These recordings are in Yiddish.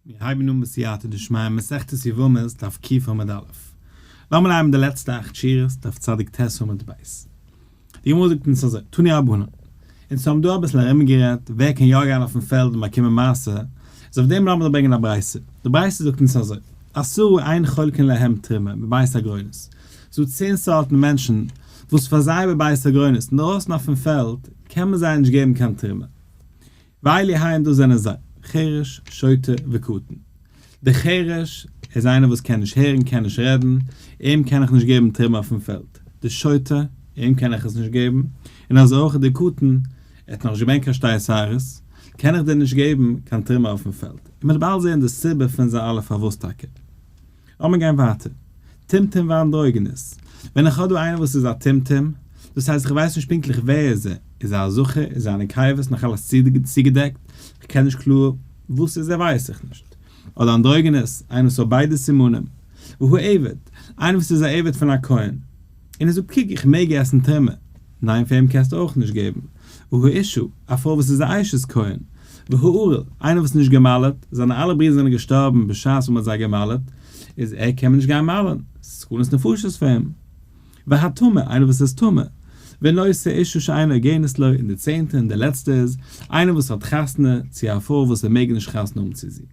מיר הייבן אן בסייעתא דשמיא מסכת יבמות דף ק עמוד א'. לאמיר הייבן די לעצטע אכט שורות דף צדיק ט עמוד ב'. די גמרא זאגט אונז אזוי, תנו רבנן, אונז האבן דא אביסל ארומגערעדט ווער קען יא גיין אויפן פעלד און באקומען מעשר, איז אויף דעם לאמיר דא ברענגען א ברייתא. די ברייתא זאגט אונז אזוי, עשרה אין חולקין להם תרומה בבית הגרונות, ס'דא צען סארטן מענטשן וואס פאר זיי בבית הגרונות אינדרויסן אויפן פעלד קען מען זיי נישט געבן קיין תרומה, ואלו הן דאס זענען זיי, חרש, שוטה, וקטן. דער חרש איז איינער וואס קען נישט הערן, קען נישט רעדן, אים קען איך נישט געבן תרומה אויפן פעלד. דער שוטה, אים קען איך עס נישט געבן, און אזוי אויך דער קטן, ער האט נאכנישט געברענגט קיין שתי שערות, קען איך דיר נישט געבן קיין תרומה אויפן פעלד. און מען וועט באלד זען די סיבה פון זיי אלע פארוואס טאקע. לאמיר גיין ווייטער. טומטום ואנדרוגינוס. ווען איך האב דא איינער וואס איז א טומטום, דאס הייסט איך ווייס נישט פונקטליך ווער איז ער, איז ער א זכר, איז ער א נקבה, ס'איז נאך אלעס צוגעדעקט, איך קען נישט קלאר וואס איז ער ווייס איך נישט. אדער אנדרוגינוס, איינער וואס האט ביידע סימנים. והוא עבד, איינער וואס איז א עבד פון א כהן. און ער זאגט קוק איך מעג עסן תרומה, ניין פאר אים קענסטו אויך נישט געבן, והאשה, א פרוי וואס איז א אשת כהן, והערל, איינער וואס איז נישט גע'מל'ט, זיינע אלע ברידער זענען געשטארבן בשעת ווען מ'האט זיי גע'מל'ט, איז ער קען מען נישט גיין מל'ן, ס'איז סכנת נפשות פאר אים. והטמא, איינער וואס איז טמא, ונושא אשה שאינה הוגנת לו, און די צענטע און די לעצטע איז, איינער וואס האט חתונה צו א פרוי וואס ער מעג נישט חתונה האבן צו זי.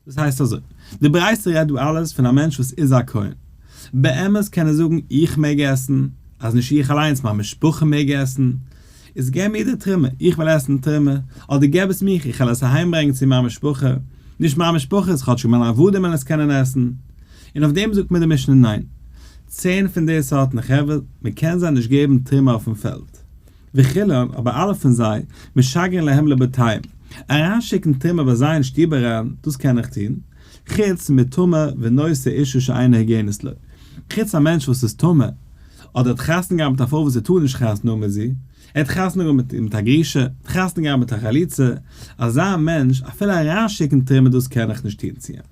דאס הייסט אזוי, די ברייתא רעדט דא אלעס פון א מענטש וואס איז א כהן. באמת קען ער זאגן איך מעג עסן, אז נישט איך אליינס מיין משפחה מעג עסן, איז געב מיר די תרומה, איך וויל עסן תרומה, אדער געב עס מיך איך וועל עס אהיים ברענגען צו מיין משפחה, נישט מיין משפחה איז כאטשיג מיינע עבדים וועלן עס קענען עסן. און אויף דעם זאגט מיר די משנה ניין, צען פון די סארטן חברה, מען קען זיי נישט געבן תרומה אויפן פעלד. וכולן, אבער אלע פון זיי, משגרין להם לבתיהם, אריינשיקן תרומה ביי זיי אין שטוב אריין, דאס קען איך טון, חוץ מטמא ונושא אשה שאינה הוגנת לו, חוץ א מענטש וואס איז טמא, אדער האט חתונה געהאט מיט א פרוי וואס ער טאר נישט חתונה האבן מיט זי, ער האט חתונה געהאט מיט א גרושה, ער האט חתונה געהאט מיט א חלוצה, אזא מענטש, אפילו אריינשיקן תרומה דאס קען איך נישט טון צו אים.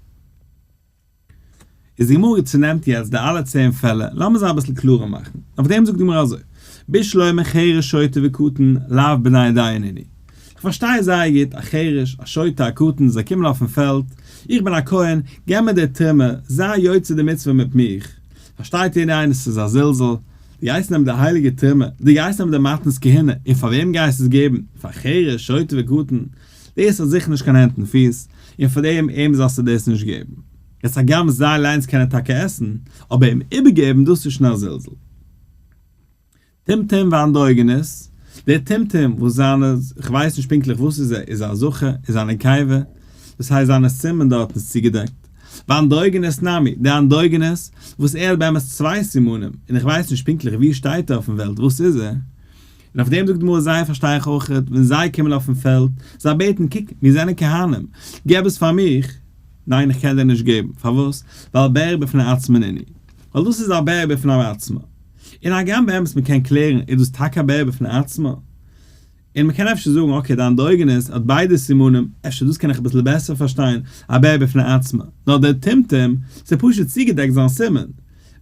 איז די גמרא צונעמט יעצט די אלע צען פעלער, לאמיר זיי אביסל קלארער מאכן. אויף דעם זאגט די גמרא אזוי, בשלמא חרש שוטה וקטן לאו בני דעה נינהו. איך פארשטיי זייער גוט, א חרש, א שוטה, א קטן, זיי קומען אויפן פעלד, איך בין א כהן, געב מיר די תרומה, זיי יוצא די מצוה מיט מיך. פארשטייט יעדער איינער ס'איז א זלזול, דו גייסט נעמען די הייליגע תרומה, דו גייסט נעמען די מתנות כהונה, און פאר וועם גייסטו עס געבן? פאר חרש, שוטה וקטן? דאס האט זיכער נישט קיין הענט און פיס, און פאר דעם אים זאלסטו דאס נישט געבן. יעצט הגם זיי אליינס קענען טאקע עסן, אבער אים איבערגעבן דאס איז שוין א זלזול. טומטום ואנדרוגינוס, דער טומטום וואס זיינע, כ'ווייס נישט פונקטליך וואס איז ער, איז ער א זכר, איז א נקבה, דאס הייסט זיינע סימן דארטן איז צוגעדעקט. ואנדרוגינוס נמי, דער אנדרוגינוס וואס ער האט באמת צוויי סימנים, און איך ווייס נישט פונקטליך וואו שטייט ער אויפן וועלט, וואס איז ער? און אויף דעם זאגט די גמרא זייער פארשטיי איך אויכעט ווען זיי קומען אויפן פעלד, זיי בעטן קוק מיר זענען כהנים, געב עס פאר מיך, ניין איך קען דיר נישט געבן, פארוואס? ווייל בריה בפני עצמה נינהו, ווייל דאס איז א בריה בפני עצמה, און הגם באמת מען קען קלערן איז דאס טאקע א בריה בפני עצמה, און מען קען אפשר זאגן okay די אנדרוגינוס האט ביידע סימנים, אפשר דאס קען איך אביסל בעסער פארשטיין, א בריה בפני עצמה, נאר דער טומטום, ס'איז פשוט צוגעדעקט זיין סימן,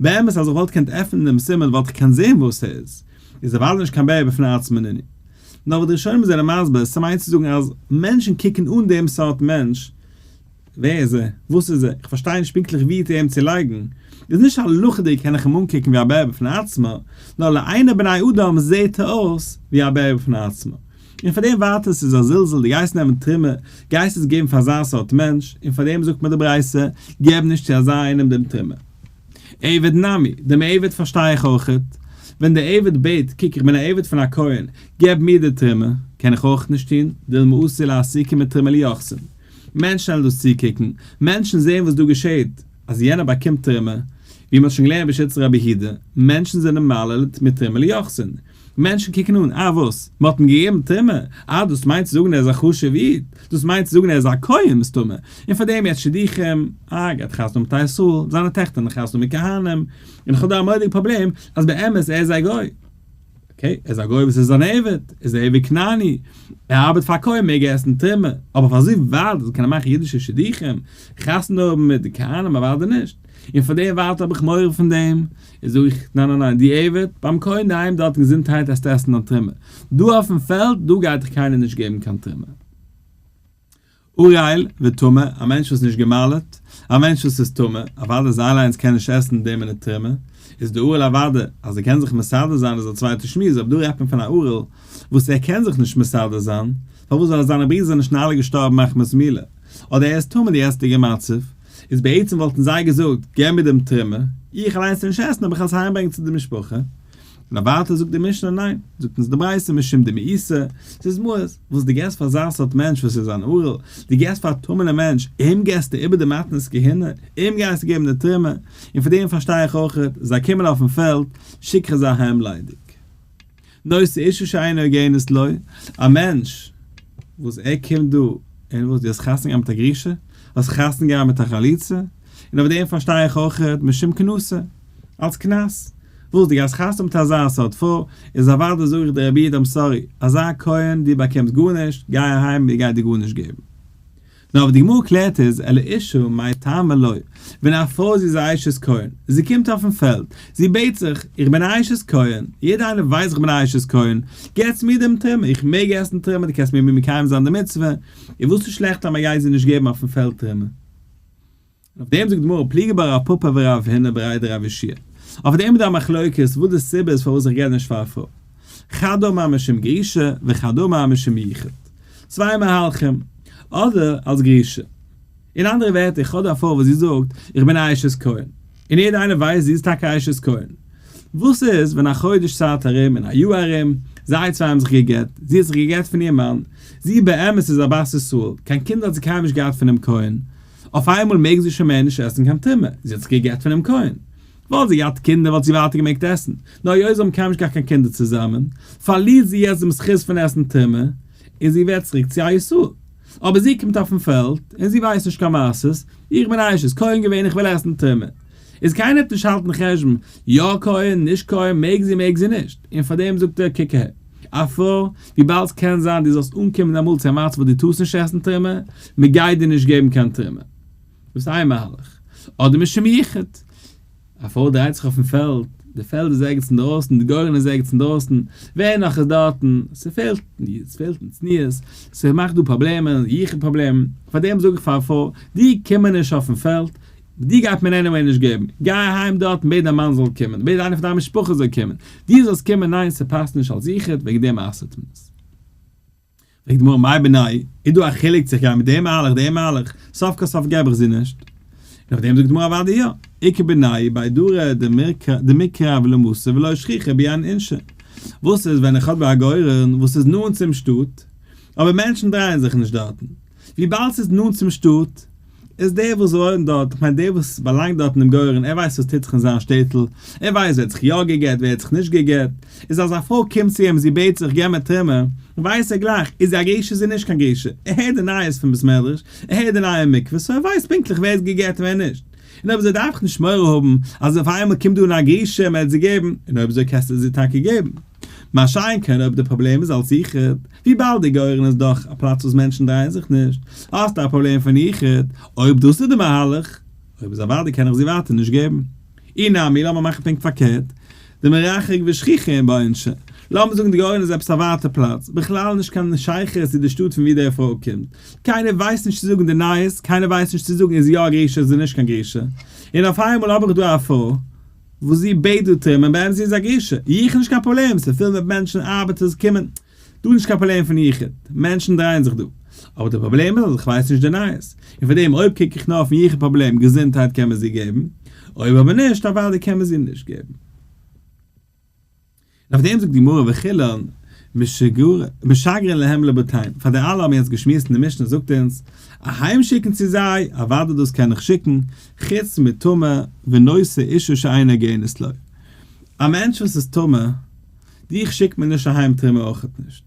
באמת אז איך וואלט געקענט עפענען דעם סימן וואלט איך געקענט זען וואס ס'איז. איז אוודאי נישט קיין בריה בפני עצמה נינהו. נאר וואס די ראשונים זענען מסביר, ס'מיינט צו זאגן אז מענטשן קוקן אן דעם סארט מענטש, ווער איז ער? וואס איז ער? איך פארשטיי נישט פונקטליך ווי צו אים צו לייגן. איז נישט הלכה'דיג קען איך אים אנקוקן ווי א בריה בפני עצמה, נאר לעיני בני אדם זעהט ער אויס ווי א בריה בפני עצמה. און פאר דעם ווייטער ס'איז א זלזול דו גייסט נעמען תרומה, גייסט עס געבן פאר אזא סארט מענטש, און פאר דעם זאגט מען די ברייתא, געב נישט צו אזא איינעם דעם תרומה. עבד נמי, דעם עבד פארשטיי איך אויכעט, ווען דער עבד בעט, קוק איך בין א עבד פון א כהן, געב מיר די תרומה, קען איך אויך נישט טון, דילמא אתי לאסוקי מתרומה ליוחסין. מענטשן וועלן דאס צוקוקן, מענטשן זעען וואס דא געשעט, אז יענער באקומט תרומה, ווי מען האט שוין געלערנט בשיטת רבי יהודה, מענטשן זענען מעלה מתרומה ליוחסין, מענטשן קוקן אן, אה וואס? מען האט אים געגעבן תרומה? אה דאס מיינט צו זאגן ער איז א חשוב איד, דאס מיינט צו זאגן ער איז א כהן מסתמא, און פאר דעם יעצט שידוכים, אה גייט חתונה מיט א ישראל, זיינע טעכטער האבן חתונה מיט כהנים, און איך האב דא א מורא'דיגע פראבלעם אז באמת ער איז א גוי. okay, ער איז א גוי וואס איז אן עבד, איז א עבד כנעני, ער ארבעט פאר א כהן מעג ער עסן תרומה, אבער פאר אזוי ווייט אז ער קען מאכן אידישע שידוכים, חתונה האבן מיט די כהנים אוודאי נישט, און פאר דעם ווייטער האב איך מורא פון דעם, איז זאג איך, ניין ניין ניין, דו עבד, ביים כהן אינדערהיים דארטן געזונטהייט עסטו עסן דיין תרומה, דא אויפן פעלד דא גייט דיך קיינער נישט געבן קיין תרומה. ערל וטמא, א מענטש וואס איז נישט גע'מל'ט, א מענטש וואס איז טמא, אוודאי זיי אליינס קען נישט עסן די מיני תרומה, איז די ערל אוודאי אז ער קען זיך מסדר זיין איז א צווייטע שמועס, אבער דא רעדט מען פון א ערל וואס ער קען זיך נישט מסדר זיין, פארוואס ווייל זיינע ברידער זענען שוין אלע געשטארבן מחמת מילה, אדער ער איז טמא די יעצטיגע מצב, איז בעצם וואלטן זיי געזאגט געב מיר דעם תרומה, איך אליינס נישט עסן אבער איך וועל עס אהיימברענגען צו די משפחה. און אויף ווייטער זאגט די משנה ניין, זאגט אונז די ברייתא משום דמאיסי, ס'איז מיאוס, וואס דו געסט פאר אזא סארט מענטש וואס איז אן ערל, דו געסט פאר א טמא'נע מענטש, אים געסטו איבער די מתנות כהונה, אים גייסטו געבן די תרומה, און פאר דעם פארשטיי איך אויכעט, זיי קומען אויפן פעלד, שיק איך זיי אהיים ליידיג. נושא אשה שאינה הוגנת לו, א מענטש וואס ער קומט דא און וואס דו האסט חתונה געהאט מיט א גרושה, האסט חתונה געהאט מיט א חלוצה, און אויף דעם פארשטיי איך אויכעט משום קנסא, אלס קנס, וואס דו גייסט חתונה מיט אזא סארט פרוי, איז אוודאי זאג איך דיר רבי איד I'm sorry, אזא כהן דו באקומסט גארנישט, גיי אהיים מיר גייט דיר גארנישט געבן. נאר וואס די גמרא קלערט איז, אלא אשה מאי טעמא לא, ווען א פרוי זי איז א אשת כהן, זי קומט אויפן פעלד, זי בעט זיך, איך בין א אשת כהן, יעדער איינער ווייסט איך בין א אשת כהן, געטס מיר דעם תרומה, איך מעג עסן תרומה, דו קענסט מיר מקיים זיין די מצוה, און וואס איז שלעכט אז מען גייט זי נישט געבן אויפן פעלד תרומה? און אויף דעם זאגט די גמרא פליגי בה רב פפא ורב הונא בריה דרב יהושע אויף דעם איז דא א מחלוקת וואס די סיבה איז פארוואס איך געב נישט פאר א פרוי, חד אמר משום גרושה וחד אמר משום יחוד, צוויי מהלכים, אדער אלס גרושה. אין אנדערע ווערטער איך האב דא א פרוי וואס זי זאגט איך בין א אשת כהן, און יעדער איינער ווייסט זי איז טאקע א אשת כהן, וואס איז ווען א חודש צייט ארום און א יאר ארום, זיי צוויי האבן זיך גע'גט, זי האט זיך גע'גט פון איר מאן, זי באמת איז א בת ישראל, קיין קינדער האט זי קיינמאל נישט געהאט פונעם כהן, אויף איינמאל מעג זי שוין מער נישט עסן קיין תרומה, זי האט זיך גע'גט פונעם כהן. וואלט זי געהאט קינדער וואלט זי ווייטער געמעגט עסן, נאר היות זיי האבן קיינמאל נישט געהאט קיין קינדער צוזאמען, פארלירט זי יעצט דעם זכות פון עסן תרומה, און זי ווערט צוריק צו א ישראל. אבער זי קומט אויפן פעלד, און זי ווייסט נישט קיין מעשות, איך בין א אשת כהן געווען איך וויל עסן תרומה. איז קיינער וועט נישט האלטן חשבון, יא כהן, נישט כהן, מעג זי מעג זי נישט, און פארדעם זאגט ער קוק אהער. א פרוי, וויבאלד ס'קען זיין דו זאלסט אנקומען אמאל צו א מצב וואס דו טארסט נישט עסן תרומה, מ'גייט דיר נישט געבן קיין תרומה. דאס איז איין מהלך. אדער משום יחוד. א פרוי דרייט זיך אויפן פעלד, די פעלד איז ערגעץ אינדרויסן, די גורן איז ערגעץ אינדרויסן, ווער נאך איז דארטן? ס'פעלט, ס'פעלט אין צניעות, ס'מאכט דא פראבלעמען, יחוד פראבלעמען, פארדעם זאג איך פאר א פרוי, דו קום מיר נישט אויפן פעלד, דיר גייט מען anyway נישט געבן, גיי אהיים דארט און בעט דיין מאן זאל קומען, בעט איינער פון דיין משפחה זאל קומען, דו זאלסט קומען, ניין ס'פאסט נישט אלס יחוד, וועגן דעם אסר'ט מען עס. פרעגט די גמרא מאי בינייהו, איז דא א חילוק צו איך גיי מיט דעם מהלך דעם מהלך, סוף כל סוף געב איך זי נישט? און אויף דעם זאגט די גמרא אוודאי יא, איכא בינייהו בי דרי דמקרב למתא ולא שכיחא ביה אינשי, וואס איז ווען איך האב א גורן וואס איז נאנט צום שטאט, אבער מענטשן דרייען זיך נישט דארטן, וויבאלד ס'איז נאנט צום שטאט, איז דער וואס וואוינט דארט, איך מיין דער וואס באלאנגט דארט אינעם גורן, ער ווייסט וואס טוט זיך אין זיין שטעטל, ער ווייסט ווער האט זיך יא גע'גט ווער האט זיך נישט גע'גט, איז אז א פרוי קומט צו אים זי בעט זיך געב מיר תרומה, ווייסט ער גלייך איז זי א גרושה איז זי נישט קיין גרושה, ער הערט די נייעס פון בית מדרש, ער הערט די נייע מקווה, so ער ווייסט פונקטליך ווער איז גע'גט און ווער נישט, און אויב אזוי דארף איך נישט מורא האבן אז אויף איינמאל קומט דא אן א גרושה און מען וועט זי געבן, און אויב אזוי קענסטו זי טאקע געבן. מה שאין כן אויב די פראבלעם איז אלס יחוד, וויבאלד די גורן איז דאך א פלאץ וואס מענטשן דרייען זיך נישט, האסטו א פראבלעם פון יחוד, אויב דאס איז די מהלך, אויב איז אוודאי קען איך זי ווייטער נישט געבן. אי נמי, לאמיר מאכן פונקט פארקערט, דמרחק ושכיחא ביה אינשי, לאמיר זאגן די גורן איז עפעס א ווייטע פלאץ, בכלל נישט קיין שייכות צו די שטאט פון ווי די פרוי קומט, קיינער ווייסט נישט צו זאגן די נייעס, קיינער ווייסט נישט צו זאגן איז יא א גרושה איז נישט קיין גרושה, און אויף איינמאל האב איך דא א פרוי, וואס זי בעט דא תרומה און באמת זי איז א גרושה, יחוד נישט קיין פראבלעם, ס'איז פול מיט מענטשן ארבעטערס קומען, דא נישט קיין פראבלעם פון יחוד, מענטשן דרייען זיך דא, אבער די פראבלעם איז אז איך ווייס נישט די נייעס, און פאר דעם אויב קוק איך נאר אויפן יחוד פראבלעם געזונטהייט קען מען זי געבן, אויב אבער נישט אוודאי קען מען זי נישט געבן. און אויף דעם זאגט די גמרא וכולן משגרין להם לבתיהן, פאר די אלע האבן יעצט געשמועסט אין די משנה זאגט אונז, אהיים שיקן צו זיי, אוודאי דאס קען איך שיקן, חוץ מטמא ונושא אשה שאינה הוגנת לו. א מענטש וואס איז טמא, דיך שיקט מען נישט אהיים תרומה אויכעט נישט.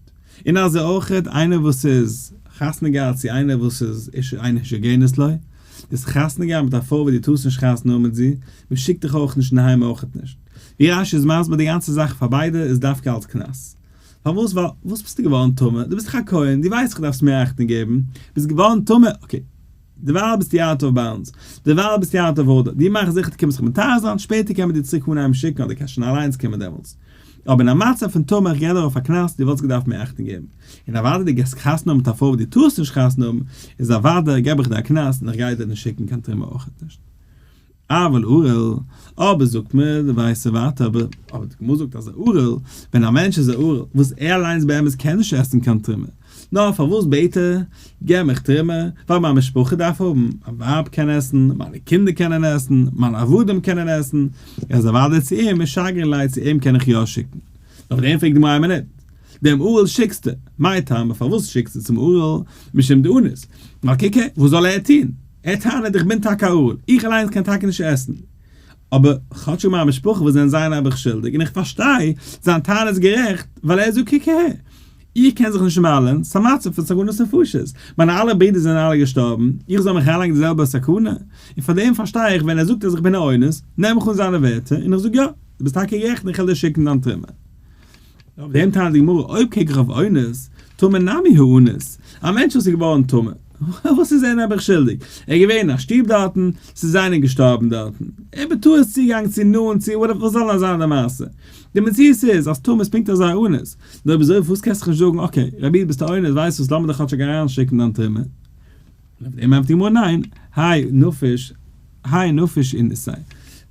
און אזוי אויכעט איינער וואס איז חתונה געהאט צו איינער וואס איז אשה אינה הוגנת לו, איז חתונה געהאט מיט א פרוי וואס דו טארסט נישט חתונה האבן מיט זי, מען שיקט דיך אויך נישט אינדערהיים אויכעט נישט. ווי רש"י איז מסביר די גאנצע זאך פאר ביידע איז דווקא אלס קנס. פארוואס? ווייל וואס ביסטו געווארן טמא? דו ביסט דאך א כהן, דו ווייסט דאך דארפסט מער אכטונג געבן, ביסט געווארן טמא, okay, דערווייל ביסטו out of bounds, דערווייל ביסטו out of order, דו מאך זיכער דו קומסט זיך מטהר זיין, שפעטער קען מען דיר צוריק אנהייבן שיקן אדער קענסט שוין אליינס קומען דעמאלטס. אבער אין א מצב פון טומאה איך גיב דיר אויף א קנס, דו וואלטסט געדארפט מער אכטונג געבן, און אוודאי דו גייסט חתונה האבן מיט א פרוי וואס דו טארסט נישט חתונה האבן, איז אוודאי געב איך דיר א קנס און איך גיי דיר נישט שיקן קיין תרומה אויכעט נישט. אבל ערל, אבער זאגט מיר די ווייסע ווייטער אבער אבער די גמרא זאגט אז א ערל, ווען א מענטש איז א ערל, וואס ער אליינס באמת קען נישט עסן קיין תרומה, נאר פארוואס בעט ער, געב מיך תרומה, ווייל מיין משפחה דארף האבן, מיין ווייב קען עסן, מיינע קינדער קענען עסן, מיינע עבדים קענען עסן, איז אוודאי צו אים משגרין ליה צו אים קען איך יא שיקן. נאך דעם פרעגט די גמרא איין מינוט, דעם ערל שיקסטו, מאי טעמא פארוואס שיקסטו צום ערל, משום דאנוס, ווייל קוק הער, וואס זאל ער טון? ער טענה'ט איך בין טאקע א ערל, איך אליינס קען טאקע נישט עסן, אבער כאטשיג מיין משפחה וואס זענען זיי נעבעך שולדיג, און איך פארשטיי זיין טענה איז גערעכט, ווייל ער זאגט קוק אהער, איך קען זיך נישט מל'ען, ס'א מצב פון סכנת נפשות, מיינע אלע ברידער זענען אלע געשטארבן, איך זאל מיך אריינלייגן די זעלבע סכנה? און פאר דעם פארשטיי איך ווען ער זאגט אז איך בין א אונס, נעם איך אן זיינע ווערטער און איך זאג יא, דו ביסט טאקע גערעכט און איך וועל דיר שיקן דיין תרומה. אויף דעם טענה'ט די גמרא, אויב קוק איך אויף אונס, טמא נמי הוא אנוס, א מענטש וואס איז געווארן טמא, וואס איז ער נעבעך שולדיג? ער איז געווען אין א שטוב דארטן, ס'איז איינער געשטארבן דארטן, ער איז בטעות צוגעגאנגען צו נאנט צו whatever, וואס זאל זיין די מעשה? די מציאות איז אז טומאה איז פונקט אזא אונס, נו אויב אזוי פארוואס קענסטו נישט זאגן okay, רבי ביסט א אונס, ווייסט וואס לאמיר דיך כאטשיג אריינשיקן דיין תרומה? און אויף דעם ענטפערט די גמרא ניין, האי נפיש, האי נפיש אונסיה,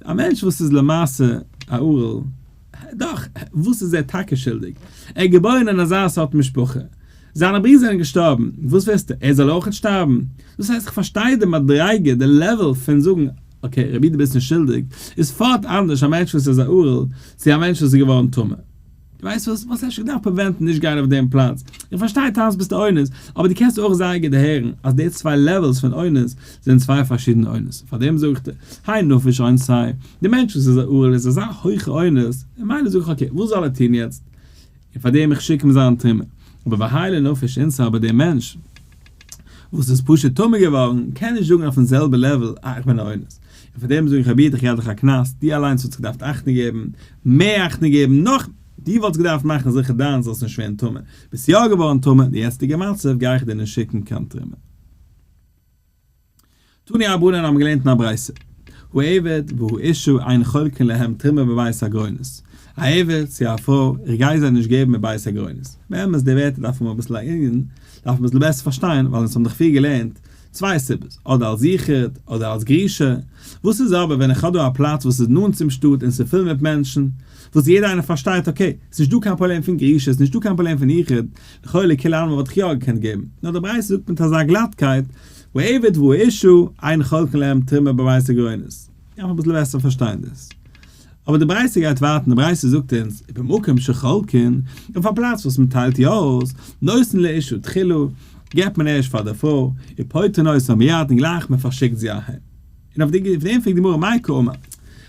א מענטש וואס איז למעשה א ערל, דאך, וואס איז ער טאקע שולדיג? ער איז געבוירן אין אזא סארט משפחה, זיינע ברידער זענען געשטארבן, וואס ווילסטו, ער זאל אויכעט שטארבן? דאס הייסט איך פארשטיי די מדריגה, די level פון זאגן okay רבי דו ביסט נישט שולדיג, איז פארט אנדערש א מענטש וואס איז א ערל, צו א מענטש וואס איז געווארן טמא. דו ווייסט וואס, וואלסט אפשר געדארפט prevent ן נישט גיין אויף דעם פלאץ. איך פארשטיי טאנץ ביסט אונס, אבער דו קענסט אויך זייער גוט דערהערן אז די צוויי levels פון אונס זענען צוויי פארשידענע אונס. פארדעם זאג איך דיר, האי נפיש אונסיה, די מענטש וואס איז א ערל איז אזא הויכע אונס, ממילא זאג איך okay, וואס זאל ער טון יעצט? און פארדעם איך שיק אים זיין תרומה. אבער והאי לא נפיש אונסיה אבער דער מענטש וואס איז פשוט טמא געווארן קען נישט זאגן אויפן זעלבע level אה איך בין א אונס. און פאר דעם זאג איך רבי איך געב דיך א קנס, דו אליינס וואלסט געדארפט אכטונג געבן, מער אכטונג געבן, נאך, דו וואלסט געדארפט מאכן זיכער דיינס זאלסט נישט ווערן טמא, ביסט יא געווארן טמא, די יעצטיגע מצב גיי איך דיר נישט שיקן קיין תרומה. תנו רבנן האבן געלערנט אין א ברייתא, העבד והאשה אין חולקין להם תרומה בבית הגרונות, א עבד צו א פרוי, איך גיי זיי נישט געבן בבית הגרונות. באמת די ווערטער דארף מען אביסל עיון, דארף מען אביסל בעסער פארשטיין, ווייל אונז האבן דאך פריער געלערנט צוויי סיבות, אדער אלס יחוד, אדער אלס גרושה. וואס איז אבער ווען איך האב דא א פלאץ וואס איז נאנט צום שטאט און ס'איז פול מיט מענטשן, וואס יעדער איינער פארשטייט okay, ס'איז נישט דא קיין פראבלעם פון גרושה, ס'איז נישט דא קיין פראבלעם פון יחוד, לכאורה לכולי עלמא וואלט איך יא געקענט געבן, נאר די ברייתא זאגט מיט אזא גלאטקייט, העבד והאשה, אין חולקין להם תרומה בבית הגרונות. דארף מען אביסל בעסער פארשטיין דאס. אבער די ברייתא גייט ווייטער און די ברייתא זאגט אונז, ובמקום שחולקין, אויף א פלאץ וואס מען טיילט יא אויס, נותנין לאשה תחילה, געבט מען ערשט פאר די פרוי, ופוטרין אותה מיד און גלייך מען פארשיקט זי אהיים. און אויף דעם פרעגט די גמרא מאי קאמר,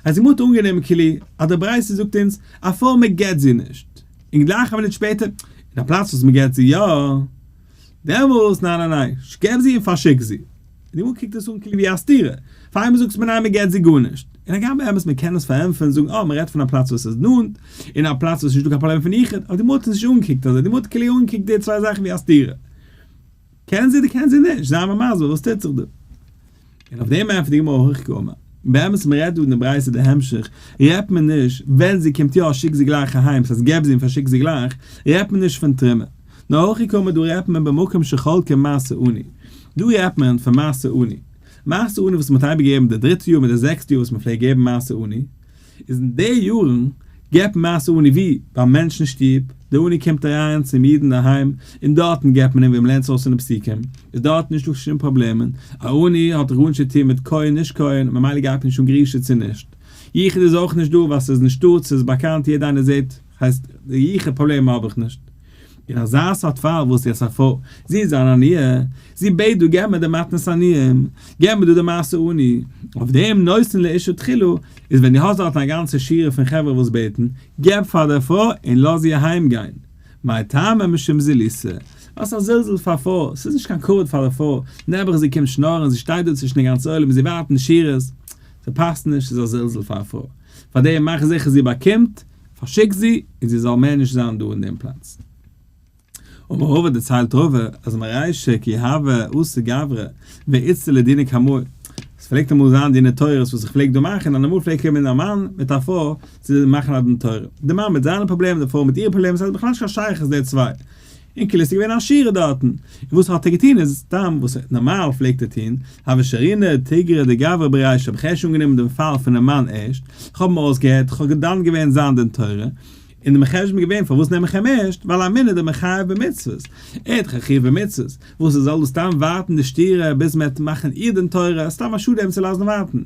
אז די גמרא האט אנגענומען כאילו אז די ברייתא זאגט אונז א פרוי מען גט זי נישט, און גלייך א מינוט שפעטער, אין א פלאץ וואס מען גט זי יא, דעמאלס ניין ניין ניין, געב זי און פארשיק זי. און די גמרא קוקט עס אן כאילו ווי א סתירה, פאר איינמאל זאגסטו מיר ניין מען געט זי גארנישט, און הגם באמת מען קען עס פארענטפערן און זאגן אה מען רעדט פון א פלאץ וואס איז נאנט, און א פלאץ וואס איז נישטא קיין פראבלעם פון יחוד, אבער די גמרא האט עס נישט אנגעקוקט אזוי, די גמרא האט כאילו אנגעקוקט די צוויי זאכן ווי א סתירה. קען זי אדער קען זי נישט, זיי מיר מסביר וואס טוט זיך דא. און אויף דעם ענטפערט די גמרא הכי קאמר, באמת מען רעדט דא אין די ברייתא די המשך, רעדט מען נישט ווען זי קומט יא שיק זי גלייך אהיים, ס'הייסט געב זי און פארשיק זי גלייך, רעדט מען נישט פון תרומה. נאר הכי קאמר דא רעדט מען במקום שחולקין מעשר עני, דא רעדט מען פון מעשר עני, מעשר עני וואס מען האט אייביג געגעבן די דריטע יאר מיט די זעקסטע יאר וואס מען פלעגט געבן מעשר עני, איז אין די יארן געבט מען מעשר עני ווי? ביים מענטש אין שטוב, די עני קומט אריין צום איד אינדערהיים און דארטן געבט מען אים ווי מען לערנט עס אויס אין די פסוקים, איז דארטן נישטא שום פראבלעמען, א עני האט דאך גארנישט צו טון מיט כהן נישט כהן, ממילא גייט מען נישט אן גרושה צו נישט, יחוד איז אויך נישט דא ווייל ס'איז אין שטאט, ס'איז באקאנט יעדער איינער זעט, הייסט די יחוד פראבלעם האב איך נישט. אין אזא סארט פאל וואס יעצט א פרוי, זי איז אן עניה, זי בעט דא געב מיר די מתנת עניים, געב מיר דא די מעשר עני, אויף דעם נותנין לאשה תחילה, איז ווען דו האסט דארטן א גאנצע שורה פון חברה וואס בעטן, געב פאר דער פרוי און לאז זי אהיים גיין. מאי טעמא משום זילותא, ווייל ס'איז א זלזול פאר פרוי, ס'איז נישט קיין כבוד פאר די פרוי, נעבעך זי קומט שנארן, זי שטייט דא צווישן די גאנצע עולם און זי ווארט אין שורות, ס'פאסט נישט, ס'איז א זלזול פאר א פרוי, פאר דעם מאך זיכער זי באקומט, פארשיק זי, און זי זאל מער נישט זיין דא אין דעם פלאץ. אמר רבא דערציילט רבא אז מרישא כי הוה אתי גברא ואיתסי לדינא קמאי. עס פלעגט אמאל זיין דיני תורות וואס איך פלעג דא מאכן, און אמאל פלעגט קומען א מאן מיט א פרוי צו מאכן א דין תורה, די מאן מיט זיינע פראבלעמען די פרוי מיט אירע פראבלעמען, ס'האט בכלל נישט קיין שייכות די צוויי, און כאילו ס'איז געווען א שורה דארטן, און וואס האט ער געטון איז סתם וואס נארמאל פלעגט ער טון, הוה שרינא תיגרא דגברא ברישא האב איך ערשט אנגענומען דעם פאל פונעם מאן ערשט, כ'האב אים אויסגעהערט, כ'האב דן געווען זיין דין תורה, און דעם חשבון געווען פארוואס נעם איך אים ערשט, ווייל אמינא דמחייב במצוות, ער האט דאך א חיוב במצוות, וואס ער זאל דא סתם ווארטן די שטורה ביז מען וועט מאכן איר דין תורה, סתם א שאד אים צו לאזן ווארטן,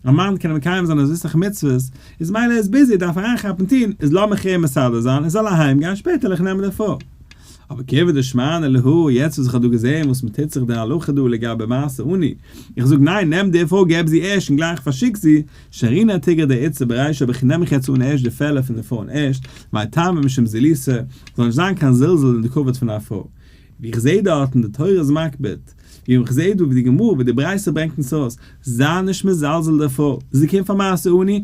א מאן קען מקיים זיין אזוי סאך מצוות, איז מילא ער איז busy דארף אריינכאפן טון, איז לאמיך אים מסדר זיין ער זאל אהיים גיין שפעטער וועל איך נעמען די פרוי. אבער כיוון דשמענא להו, יעצט וואס איך האב דא געזען וואס מען טוט זיך די הלכה דא לגבי מעשה עני, איך זאג ניין נעם די פרוי געב זי ערשט און גלייך פארשיק זי, שרינא תיגרא דאיתתא ברישא אבער איך נעם מיך יעצט אן ערשט די פעלער פון די פרויען ערשט, מאי טעמא משום זילותא, זאל נישט זיין קיין זלזול אין די כבוד פון א פרוי. ווי איך זעה דארטן די תורה איז מקפיד, ווי איך זעה דא ווי די גמרא ווי די ברייתא ברענגט אונז אויס, זיי נישט מזלזל די פרוי, זי קומט פאר מעשה עני,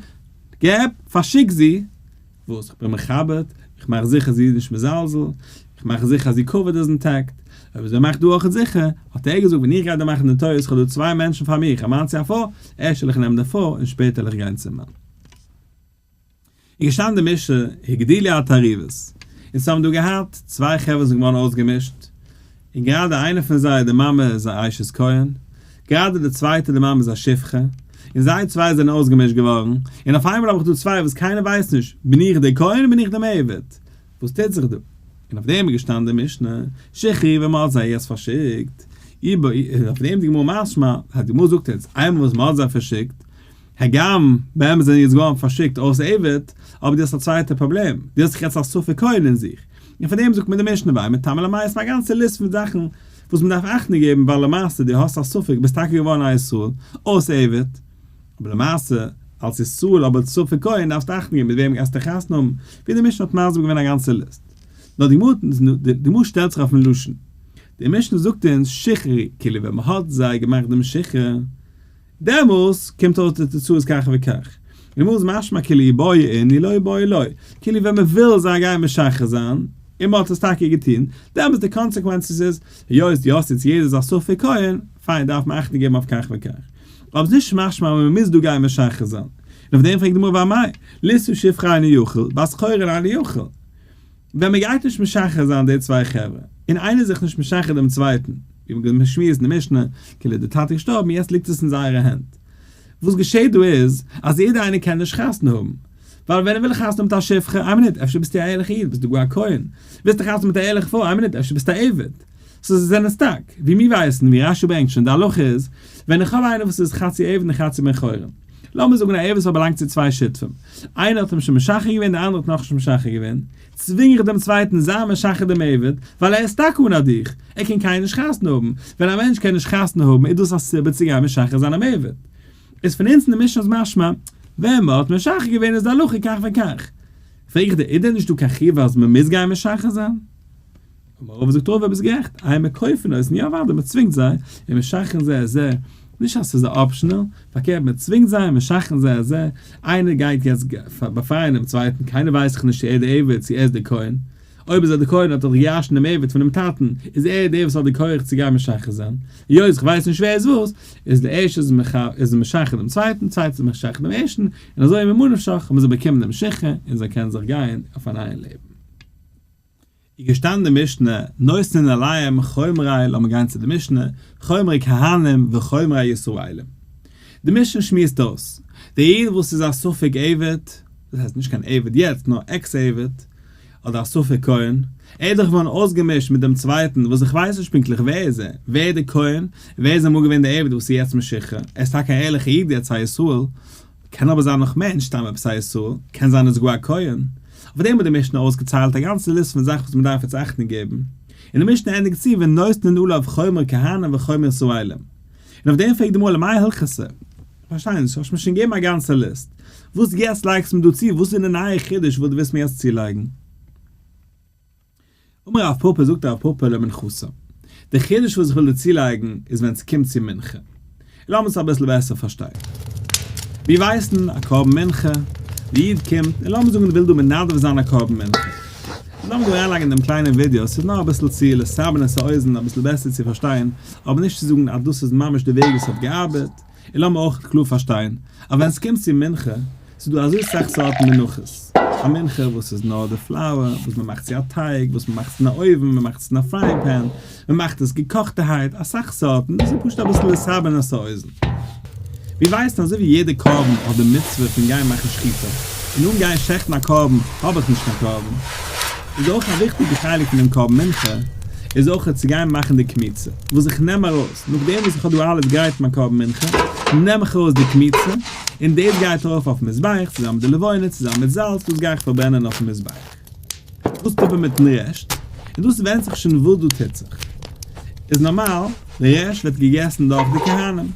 געב, פארשיק זי, וואס? איך בין מכבד, איך מאך זיכער זי איז נישט מזלזל, איך מאך זיכער אז איר כבוד איז intact, אויב אזוי מאך דו אויך זיכער, האט ער געזאגט ווען איך גיי דא מאכן די טעות, איך האב דא צוויי מענטשן פאר מיך, א מאן צו א פרוי, ערשט וועל איך נעמען די פרוי און שפעטער וועל איך גיין צום מאן. איז געשטאנען די משנה, הגדילו התערובות, אונז האבן דא געהאט צוויי חברה וואס זענען געווארן אויסגעמישט, און גראדע איינער פון זיי די מאמע איז א אשת כהן, גראדע די צווייטע די מאמע איז א שפחה, און זיי צוויי זענען אויסגעמישט געווארן, און אויף איינמאל האב איך דא צוויי וואס קיינער ווייסט נישט, בין איך דער כהן בין איך דעם עבד? וואס טוט זיך דא? און אויף דעם איז געשטאנען די משנה, שחררו ווען מען האט זיי יעצט פארשיקט, און אויף דעם די גמרא משמע, אז די גמרא זאגט יעצט איינמאל וואס מען האט זיי פארשיקט, הגם באמת זענען יעצט געווארן פארשיקט אויס עבד, אבער דו האסט א צווייטע פראבלעם, דו האסט דאך יעצט א ספק כהן אין זיך, און פאר דעם זאגט מען די משנה ואין מטמא למת א גאנצע ליסט פון זאכן וואס מען דארף אכטונג געבן ווייל למעשה דו האסט א ספק ביסט טאקע געווארן א ישראל אויס עבד, אבער למעשה אלס ישראל אבער ספק כהן דארפסטו אכטונג געבן מיט וועם גייסטו חתונה האבן, ווי די משנה האט מסביר געווען א גאנצע ליסט. נאר די גמרא די גמרא שטעלט זיך אויפן לשון, די משנה זאגט אונז שחררו כאילו ווען מען האט זיי געמאכט דעם שחרור, דעמאלס קומט אויס די תוצאות כך וכך. און אמאל איז משמע כאילו איבעיא אין אי לא איבעיא לא. כאילו ווען מען וויל זיי גייען משחרר זיין, און מען האט עס טאקע געטון, דעמאלס די consequences איז, היות דו האסט יעצט יעדער איז א ספק כהן, פיין דארף מען אכטונג געבן אויף כך וכך. אבער ס'איז נישט משמע אז מען מוז דא גיין משחרר זיין. און אויף דעם פרעגט די גמרא ואמאי, לישא שפחה אינו יכול, בת חורין אינו יכול. ווען מען גייט נישט משחרר זיין די צוויי חברה, און איינער איז זיך נישט משחרר דעם צווייטן, ווי מען שמועסט אין די משנה, כאילו די טאטע איז געשטארבן יעצט ליגט עס אין זייערע הענט. וואס געשעט דא איז, אז יעדער איינער קען נישט חתונה האבן. ווייל ווען ער וויל חתונה האבן מיט א שפחה, איין מינוט, אפשר ביסטו א ערליכע איד, ביסטו גאר א כהן. ווילסטו חתונה האבן מיט א ערליכע פרוי, איין מינוט, אפשר ביסטו א עבד. so זיי זענען stuck. ווי מיר ווייסן, ווי רשי ברענגט שוין, די הלכה איז, ווען איך האב איינער וואס איז חצי עבד און חצי בן חורין. לאמיר זאגן א עבד וואס האט באלאנגט צו צוויי שותפים. איינער האט אים שוין משחרר געווען, דער אנדערער האט נאכנישט משחרר געווען. צווינג איך דעם צווייטן זיי משחרר דעם עבד, ווייל ער איז stuck אן א דיך, ער קען קיינער נישט חתונה האבן, ווען א מענטש קען נישט חתונה האבן איז דאס א סיבה צו גיין משחרר זיין דעם עבד. איז פון אונז אין די משנה איז משמע, ווען מען האט משחרר געווען איז די הלכה כך וכך. פרעג איך דיר, איז דען נישטא קיין חיוב אז מען מוז גיין משחרר זיין? אמר רבא זאגט רבא ביסט גערעכט, אימא כופין אותן יא אוודאי מען צווינגט זיי, און משחררין זה את זה, נישט אז ס'איז א optional, פארקערט מען צווינגט זיי און משחררין זה את זה, איינער גייט יעצט באפרייען דעם צווייטן, קיינער ווייסט דאך נישט צו ער איז דער עבד צו ער איז דער כהן, אויב איז ער דער כהן האט ער דאך געירשנט דעם עבד פונעם טאטן, איז ער דער וואס האט די כח צו גיין משחרר זיין, היות איך ווייס נישט ווער איז וואס, איז דער ערשטער איז משחרר דעם צווייטן, צווייטער איז משחרר דעם ערשטן, און אזוי ממה נפשך האבן זיי באקומען דעם שחרור און זיי קענען זיך גיין אויף א נייע לעבן. איז געשטאנען די משנה, נותנין עליהם חומרי, לאמיר גיין צו די משנה, חומרי כהנים וחומרי ישראלים. די משנה שמועסט אויס, דער איד וואס איז א ספק עבד, דאס הייסט נישט קיין עבד יעצט נאר ex עבד, אדער א ספק כהן, ער איז דאך געווארן אויסגעמישט מיט דעם צווייטן וואס איך ווייס נישט פונקטליך ווער איז ער, ווער איז דער כהן, און ווער איז אמאל געווען דער עבד וואס איז יעצט משוחרר, ער איז טאקע א ערליכער איד יעצט א ישראל, קען אבער זיין נאך מער נישט סתם עפעס א ישראל, קען זיין ער איז גאר א כהן. אויף דעם האט די משנה אויסגעציילט א גאנצע ליסט פון זאכן וואס מען דארף יעצט אכטונג געבן, און די משנה ענדיגט צו ונותנין עליו חומר כהנים וחומר ישראלים. און אויף דעם פרעגט די גמרא למאי הלכתא? כ'פארשטיי נישט, האסט מיר שוין געגעבן א גאנצע ליסט, וואס יעצט לייגסטו מיר דא צו, וואס איז די נייע חידוש וואס דו ווילסט מיר יעצט צולייגן? אמר רב פפא, זאגט רב פפא למנחתה, די חידוש וואס איך וויל דיר צולייגן איז ווען ס'קומט צו מנחה. לאמיר עס אביסל בעסער פארשטיין. מיר ווייסן א קרבן מנחה, די איד קומט, און לאמיר זאגן ער וויל דא מנדב זיין א קרבן מנחה. לאמיר דא אריינלייגן דעם קליינעם ווידעא, ס'איז נאר אביסל צו לסבר את האוזן אביסל בעסער צו פארשטיין, אבער נישט צו זאגן אז דאס איז ממש די וועג וואס האט געארבעט. און לאמיר אויך קלאר פארשטיין, אז ווען ס'קומט צו מנחה, ס'איז דא אזוי סאך סארטן מנחות, א מנחה וואס איז נאר די flour, וואס מ'מאכט צו א טייג, וואס מ'מאכט עס אין א אויוון, מ'מאכט עס אין א frying pan, מ'מאכט עס געקאכטערהייט, אסאך סארטן, דאס איז פשוט אביסל לסבר את האוזן. מיר ווייסן אזוי ווי יעדע קרבן האט די מצוה פון גיין מאכן שחיטה, און אן גיין שעכטן א קרבן האב איך נישט קיין קרבן, איז אויך א וויכטיגע חלק פון דעם קרבן מנחה איז אויך צו גיין מאכן די קמיצה, וואס איך נעם ארויס, נאכדעם וואס איך האב דא אלעס גרייט מיין קרבן מנחה, נעם איך ארויס די קמיצה, און דאס גייט ארויף אויפן מזבח צוזאמען מיט די לבונה, צוזאמען מיט זאלץ, דאס גיי איך פארברענען אויפן מזבח. וואס טוט מען מיטן רעשט? און דאס ווענדט זיך שוין וואס דא טוט זיך. איז נארמאל, די רעשט ווערט געגעסן דורך די כהנים.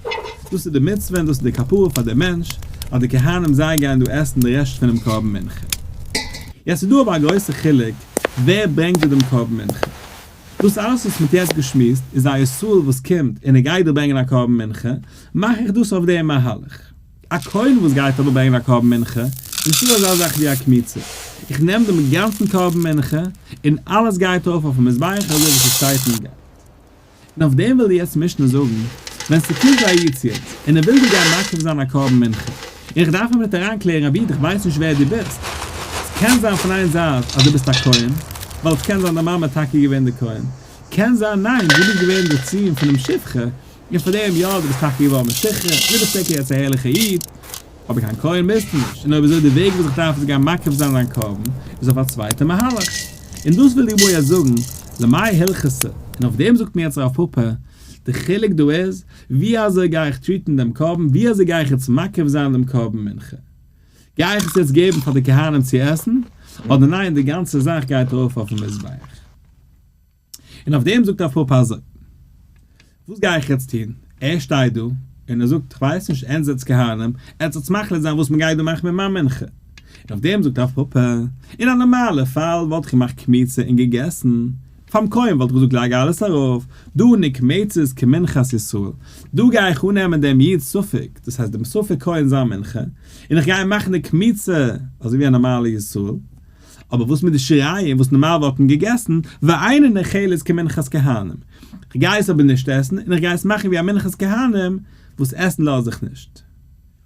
דאס איז די מצוה און דאס איז די כפרה פאר דעם מענטש, אז די כהנים זיי גייען דא עסן די רעשט פונעם קרבן מנחה. יעצט איז דא אבער א גרויסע חילוק ווער ברענגט דא דעם קרבן מנחה. דאס אלעס וואס מ'האט יעצט געשמועסט איז א ישראל וואס קומט און ער גייט דא ברענגען א קרבן מנחה, מאך איך דאס אויף דעם מהלך. א כהן וואס גייט אבער ברענגען א קרבן מנחה, נישטא אזא זאך ווי א קמיצה. איך נעם דעם גאנצן קרבן מנחה און אלעס גייט ארויף אויפן מזבח אזוי ווי ס'שטייט און גייט. און אויף דעם וויל די יעצט משנה זאגן, ווען ס'קומט א איד צו אונז, און ער וויל דא גיין מקריב זיין א קרבן מנחה, און איך דארף אים ניט אריינקלערן, רבי איד איך ווייס נישט ווער דו ביסט, ס'קען זיין פון איין זייט אז דו ביסט א כהן, ווייל ס'קען זיין דיין מאמע איז טאקע געווען די כהן, קען זיין ניין דו ביסט געווען די זון פונעם שפחה, און פאר דעם יא דו ביסט טאקע געווארן משוחרר, דו ביסט טאקע יעצט א ערליכער איד, אבער קיין כהן ביסטו נישט, און אויב אזוי די וועג וואס איך דארף עס גיין מקריב זיין זיין קרבן איז אויף א צווייטע מהלך. און דאס וויל די גמרא יעצט זאגן, למאי הלכתא, און אויף דעם זאגט מיר יעצט רב פפא, די חילוק דא איז, ווי אזוי גיי איך treat ן דעם קרבן, ווי אזוי גיי איך יעצט מקריב זיין דעם קרבן מנחה? גיי איך עס יעצט געבן פאר די כהנים צו עסן, אדער ניין די גאנצע זאך גייט ארויף אויפן מזבח? און אויף דעם זאגט רב פפא אזוי, וואס גיי איך יעצט טון? ער שטייט דא און ער זאגט, כ'ווייס נישט, ענק זענטס כהנים, עטס זאלטס מחליט זיין וואס מ'גייט דא מאכן מיט מיין מנחה. און אויף דעם זאגט רב פפא, אין א נארמאלע פאל וואלט איך געמאכט קמיצה און געגעסן, פאר'ן כהן וואלט איך געזאגט לייג אלעס ארויף, דא נקמצת כמנחת ישראל, דא גיי איך אננעמען דעם איד'ס ספק, דאס הייסט דעם ספק כהן זיין מנחה, און איך גיי מאכן די קמיצה אזוי ווי א נארמאלע ישראל. אבער וואס מיט די שיריים וואס נארמאל וואלט מען געגעסן, ואינה נאכלת כמנחת כהנים, כ'גיי עס אבער נישט עסן, און איך גיי עס מאכן ווי א מנחת כהנים, וואס עסן לאז איך נישט.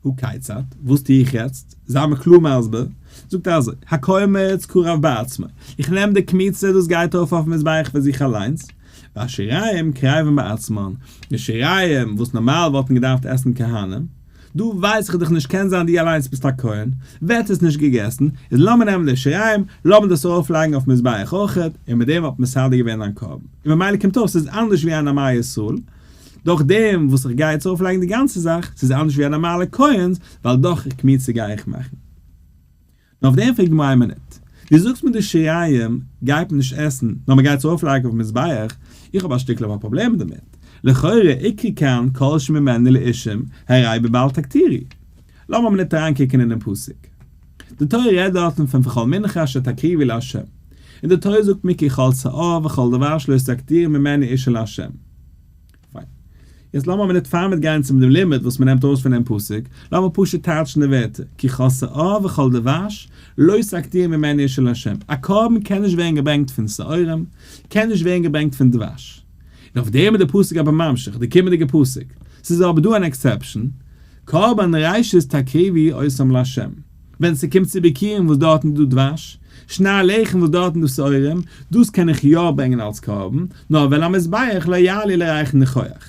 הא כיצד? וואס טו איך יעצט? זיי מיר קלאר מסביר. זאגט ער אזוי, הקומץ קרב בעצמו, איך נעם די קמיצה דאס גייט ארויף אויפן מזבח פאר זיך אליינס, והשיריים קרבים בעצמן, די שיריים וואס נארמאל וואלטן געדארפט עסן כהנים, דא ווייס איך דאך נישט קען זיין דו אליינס ביסט א כהן, ווערט עס נישט געגעסן, איז לאמיר נעמען די שיריים, לאמיר דאס ארויף לייגן אויף מזבח אויכעט, און מיט דעם האט מסדר געווען דיין קרבן, און ממילא קומט אויס ס'איז אנדערש ווי א נארמאל ישראל, דורך דעם וואס איך גיי יעצט ארויף לייגן די גאנצע זאך, ס'איז אנדערש ווי א נארמאלע כהן'ס, ווייל דאך קמיצה גיי איך מאכן. נאר אויף דעם פרעגט די גמרא איין מינוט, דו זאגסט מיר די שיריים גייט מען נישט עסן נאר מען גייט עס ארויפלייגן אויפן מזבח, איך האב א שטיקל אויף א פראבלעם דערמיט, לכאורה איקרי כאן כל שממנו לאישים הרי בבל תקטירו. לאמיר א מינוט אריינקוקן אינעם פסוק. די תורה רעדט דארטן פון וכל מנחה אשר תקריבו לה', און די תורה זאגט מיר כי כל שאור וכל דבר שלא תקטירו ממנו אשה לה'. פיין. יעצט לאמיר א מינוט פאר מיר גייען צום דעם לימוד וואס מ'נעמט ארויס פון דעם פסוק, לאמיר פשוט טייטשן די ווערטער, כי כל שאור וכל דבש לא תקטיר ממנו אשה לה'. א קרבן קען נישט ווערן געברענגט פון שעורים, קען נישט ווערן געברענגט פון דבש. און אויף דעם איז דער פסוק אבער ממשיך, די קומענדיגע פסוק, ס'איז אבער דא אן exception, קרבן ראשית תקריבו אותם לה'. ווען ס'קומט צו ביכורים וואס דארטן איז דא דבש, שני הלחם וואס דארטן איז דא שעורים, דאס קען איך יא ברענגען אלס קרבן, נאר ואל המזבח לא יעלו לריח ניחוח.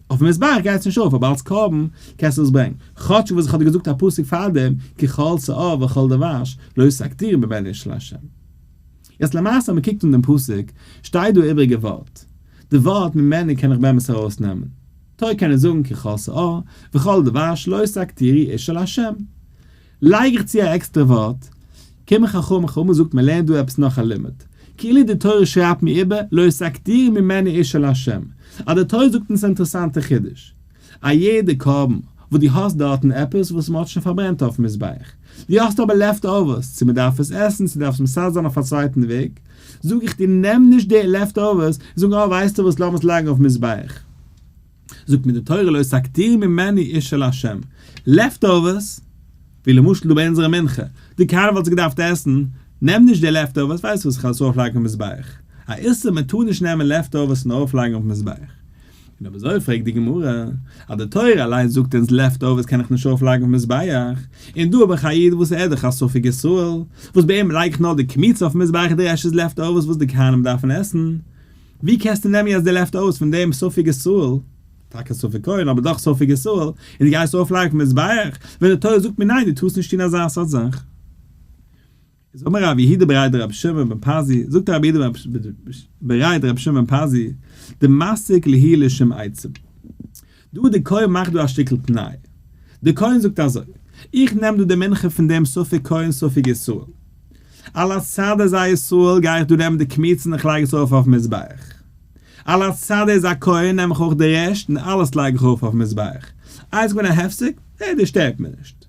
אויפן מזבח גייט עס נישט ארויף אבער אלס קרבן קענסטו עס ברענגען, כאטש וואס איך האב דיר געזאגט א פסוק פארדעם כי כל שאור וכל דבש לא תקטירו ממנו אשה לה'. יעצט למעשה אז מ'קוקט אן דעם פסוק שטייט דא איבריגע ווארט, די ווארט ממנו קען איך באמת ארויסנעמען, תורה קען ער זאגן כי כל שאור וכל דבש לא תקטירו אשה לה'. לייג איך צו א עקסטערע ווארט, קומען חכמים, חכמים זאגט מען לערנט דא עפעס נאך א לימוד, כאילו די תורה שרייבט מיר איבער לא תקטירו ממנו אשה לה', אז די תורה זאגט אונז א אינטערעסאנטע חידוש, א יעדע קרבן וואס דו האסט דארטן עפעס וואס מען האט שוין פארברענט אויפן מזבח, דו האסט אבער left overs, צו מען דארף עס עסן צו דארף עס מסדר זיין אויף א צווייטן וועג, זאג איך דיר נעם נישט די left overs און זאג אה ווייסטו וואס לאמיר עס לייגן אויפן מזבח. זאגט מיר די תורה לא תקטירו ממנו אשה לה', left overs, ווי למשל דא ביי אונזערע מנחה, די כהנים וואלט זיך געדארפט עסן, נעם נישט די left overs, ווייסט וואס איך וועל עס ארויף לייגן אויפן מזבח, א איסור מען טאר נישט נעמען left overs און ארויף לייגן אויפן מזבח. און אויב אזוי פרעגט די גמרא, אז די תורה אליין זאגט אונז leftovers קען איך נישט ארויפלייגן אויפן מזבח, און דא האב איך א איד וואס ער איז דאך א ספק ישראל, וואס ביי אים לייג איך נאר די קמיצה אויפן מזבח די רעשט איז leftovers וואס די כהנים דארפן עסן, ווי קענסטו נעמען יעצט די leftovers פון דעם ספק ישראל, טאקע ספק כהן אבער דאך ספק ישראל, און דו גייסט ארויפלייגן אויפן מזבח, ווען די תורה זאגט מיר ניין דו טארסט נישט טון אזא סארט זאך. איז אמר רב יהודה בריה דרבי שמעון בן פזי, זאגט רב יהודה בריה דרבי שמעון בן פזי, דמסיק להו לשם עצים. דא די כהן מאכט דא א שטיקל תנאי. די כהן זאגט אזוי, איך נעם דא די מנחה פון דעם ספק כהן ספק ישראל. על הצד איז א ישראל גיי איך דא נעמען די קמיצה און איך לייג עס ארויף אויפן מזבח. על הצד איז א כהן נעם איך אויך די רעשט און אלעס לייג איך ארויף אויפן מזבח. איי איז געווען א הפסק? נע דאס שטערט מיר נישט.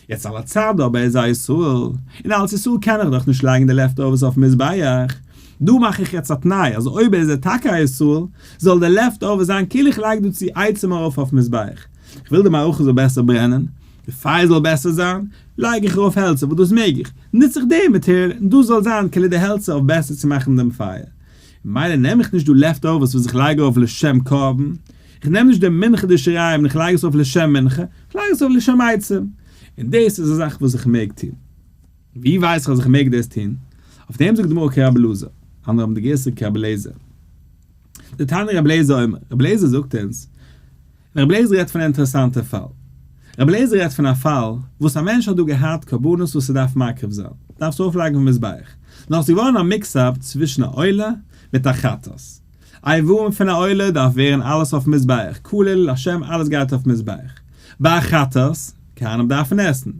יעצט על הצד אבער איז א ישראל, און אלס ישראל קען איך דאך נישט לייגן די leftovers אויפן מזבח, דא מאך איך יעצט א תנאי אז אויב איז ער טאקע א ישראל, זאל די leftovers זיין כאילו איך לייג דא צו עצים ארויף אויפן מזבח, איך וויל די מערכה זאל בעסער ברענען, די פייער זאל בעסער זיין, לייג איך ארויף העלצער וואס דאס מעג איך, נוץ איך די material און דאס זאל זיין כאילו די העלצער אויף בעסער צו מאכן דעם פייער. ממילא נעם איך נישט דא leftovers וואס איך לייג ארויף לשם קרבן, איך נעם נישט די מנחה די שיריים און איך לייג עס ארויף לשם מנחה, איך לייג עס ארויף לשם עצים. און דאס איז א זאך וואס איך מעג טון. ווי ווייס איך אז איך מעג דאס טון? אויף דעם זאגט די גמרא כרבי אלעזר, אנדערע האבן די גירסא כרבי אליעזר. דתניא רבי אליעזר אומר, רבי אליעזר זאגט אונז, און רבי אליעזר רעדט פון א אינטערעסאנטע פאל. רבי אליעזר רעדט פון א פאל וואס א מענטש האט דא געהאט קרבנות וואס ער דארף מקריב זיין, דארף עס אויפלייגן אויפן מזבח, נאר עס איז געווארן א mix-up צווישן א עולה מיט א חטאת. איברים פון א עולה דארף ווערן אלעס אויפן מזבח, כליל לשם אלעס גייט אויפן מזבח. ביי א חטאת, כהנים דארפן עסן.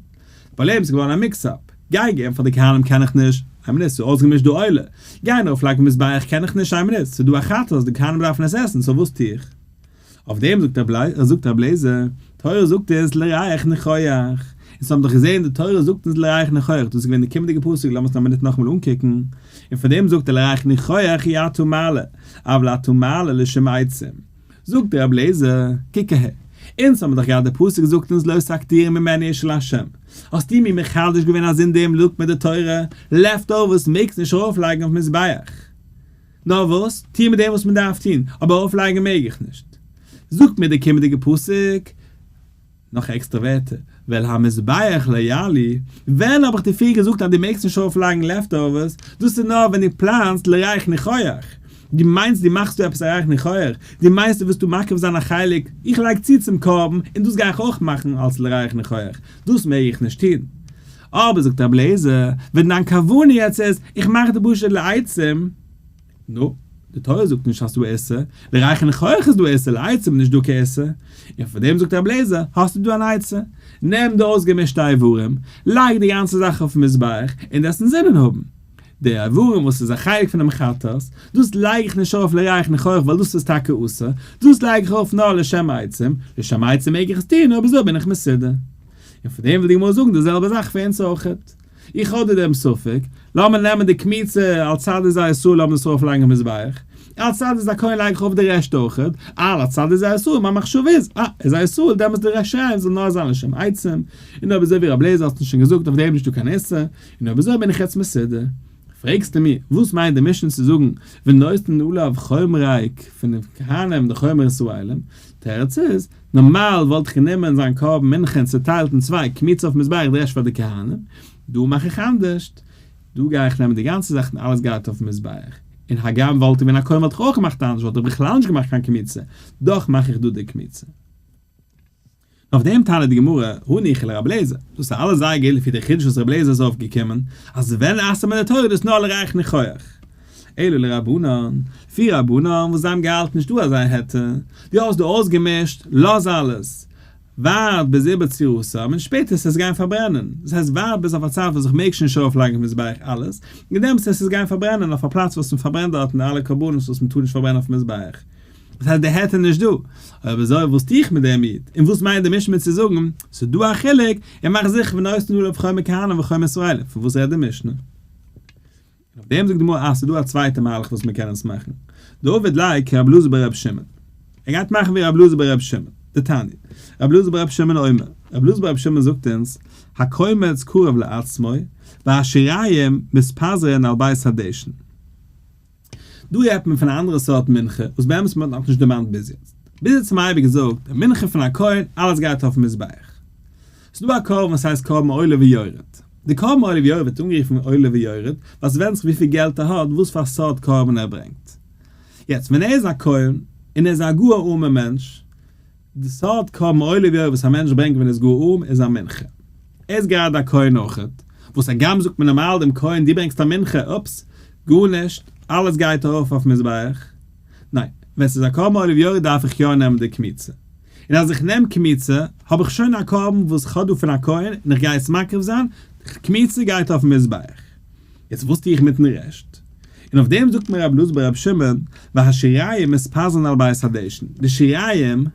פראבלעם ס'איז געווארן א mix-up. גיין געבן פאר די כהנים קען איך נישט, איין מינוט ס'איז אויסגעמישט די עולה. גיין אויפלייגן אויפן מזבח קען איך נישט, איין מינוט ס'איז דא א חטאת די כהנים דארפן עס עסן so וואס טו איך? אויף דעם זאגט זאגט רבי אליעזר, תורה זאגט אונז לריח ניחוח, אונז האבן דאך געזען די תורה זאגט אונז לריח ניחוח, דאס איז געווען די קומענדיגע פסוק, לאמיר עס נאר א מינוט נאכאמאל אנקוקן, און פאר דעם זאגט ער לריח ניחוח אי אתה מעלה, אבל אתה מעלה לשם עצים. זאגט רבי אליעזר, קוק אהער, אונז האבן דאך געהאט די פסוק זאגט אונז לא תקטירו ממנו אשה לה', האסטו מיר מחדש געווען אז אין דעם זאגט מיר די תורה, leftovers מעגסט נישט ארויפלייגן אויף מזבח. נאר וואס, טוה מיט דעם וואס מען דארף טון, אבער ארויפלייגן מעג איך נישט. זאגט מיר דער קומענדיגער פסוק, נאך עקסטערע ווערטער, ואל המזבח לא יעלו, ווען האב איך דיר פריער געזאגט אז דו מעגסט נישט ארויפלייגן leftovers, דאס איז נאר ווען דו פלאנסט לריח ניחוח, דו מיינסט דו מאכסט דא עפעס א ריח ניחוח, דו מיינסט דו ווילסט דא מקריב זיין א חלק, איך לייג צו צום קרבן און דאס גיי איך אויך מאכן אלס לריח ניחוח, דאס מעג איך נישט טון. אבער זאגט רבי אליעזר, ווען דיין כוונה יעצט איז, איך מאך די פשוט לעצים, נו, די תורה זאגט נישט אז ס'דא איסור, לריח ניחוח איז דא איסור, לעצים איז נישט דא קיין איסור, און פאר דעם זאגט רבי אליעזר, האסטו דא אן עצה, נעם די אויסגעמישטע איברים, לייג די גאנצע זאך אויפן מזבח, און דאס אינזינען האבן. די איברים וואס איז א חלק פונעם חטאת, דאס לייג איך נישט ארויף לריח ניחוח ווייל דאס איז טאקע אסור, דאס לייג איך ארויף נאר לשם עצים, לשם עצים מעג איך עס טון, אויב אזוי בין איך מסודר. און פון דעם וויל די גמרא זאגן די זעלבע זאך פאר אונז אויכעט. איך האב דא דעם ספק, לאמיר נעמען די קמיצה על צד איז א איסור לאמיר עס ארויף לייגן אין מזבח, על צד איז א כהן לייג איך ארויף די רעשט אויכעט, על הצד איז א איסור, מיין מחשבה איז, אה, איז א איסור, דעמאלטס די רעשט שיריים זאל נאר זיין לשם עצים, און אויב אזוי ווי רבי אליעזר האט אונז שוין געזאגט אויף דעם נישטא קיין איסור, און אויב אזוי בין איך יעצט מסודר. פרעגסטו מיר, וואס מיינט די משנה צו זאגן ונותנין עליו חומרי פון די כהנים די חומר ישראלים? תירוץ איז, נארמאל וואלט איך גענומען זיין קרבן מנחה און צוטיילט אין צוויי, קמיצה אויף מזבח די רעשט פאר די כהנים, דא מאך איך אנדערשט, דא גיי איך נעמען די גאנצע זאך און אלעס גייט אויפן מזבח, און הגם וואלט איך געווען א כהן וואלט איך אויך געמאכט אנדערש וואלט איך בכלל נישט געמאכט קיין קמיצה, דאך מאך איך דא די קמיצה. אויף דעם טענה'ט די גמרא, הניחא לרבי אליעזר, דאס איז אלעס זייער גוט לפי די חידוש וואס רבי אליעזר איז אויפגעקומען, אז ווען אסר'ט מען די תורה דאס נאר לריח ניחוח. אלא לרבנן, לפי רבנן וואס זיי האבן געהאלטן נישט דא אזא היתר, דו האסט דא אויסגעמישט, לאז אלעס, ווארט ביז איבער צו רסם און שפעטער עס גיין פארברענען, דאס הייסט ווארט ביז אויף א צייט וואס איך מעג שוין נישט ארויפלייגן אויף מזבח אלעס, און דעמאלטס עס גיין פארברענען אויף א פלאץ וואס מען פארברענט דארטן אלע קרבנות וואס מען טאר נישט פארברענען אויפן מזבח. דאס הייסט די היתר נישט דא. אויב אזוי וואס טו איך מיט דעם איד? און וואס מיינט די משנה צו זאגן ס'איז דא א חילוק און מאך זיכער ונותנין עליו חומר כהנים וחומר ישראלים, פון וואס רעדט די משנה? און אויף דעם זאגט די גמרא אז ס'איז דא א צווייטע מהלך וואס מ'קען עס מאכן, דעביד ליה כרבי אלעזר ברבי שמעון, ער גייט מאכן ווי רבי אלעזר ברבי שמעון, דתניא, רבי אלעזר ברבי שמעון אומר, רבי אלעזר ברבי שמעון זאגט אונז, הקומץ קרב לעצמו, והשיריים מתפזרין על בית הדשן. דא רעדט מען פון א אנדערע סארט מנחה וואס באמת מען האט נאכנישט דערמאנט ביז יעצט. ביז יעצט האבן מיר אייביג געזאגט, די מנחה פון א כהן, אלעס גייט אויפן מזבח. ס'איז דא א קרבן וואס הייסט קרבן עולה ויורד. די קרבן עולה ויורד ווערט אנגערופן עולה ויורד, ווייל ס'ווענדט זיך וויפיל געלט ער האט, וואס פאר סארט קרבן ער ברענגט. יעצט, ווען ער איז א כהן, און ער איז א גאר ארעמער מענטש, די סארט קרבן עולה ויורד וואס א מענטש ברענגט ווען ער איז גאר ארעם איז א מנחה. ער איז גראדע א כהן אויכעט, וואס הגם זאגט מען נארמאל דעם כהן דו ברענגסט א מנחה, אופס, גארנישט, אלעס גייט ארויף אויפן מזבח. ניין, ווען ס'איז א קרבן עולה ויורד דארף איך יא נעמען די קמיצה. און אז איך נעם קמיצה, האב איך שוין א קרבן וואס כ'האב דא פון א כהן און איך גיי עס מקריב זיין, קמיצה גייט אויפן מזבח. יעצט וואס טו איך מיטן רעשט? און אויף דעם זאגט מיר רבי אלעזר ברבי שמעון, והשיריים מתפזרין על בית הדשן, די שיריים,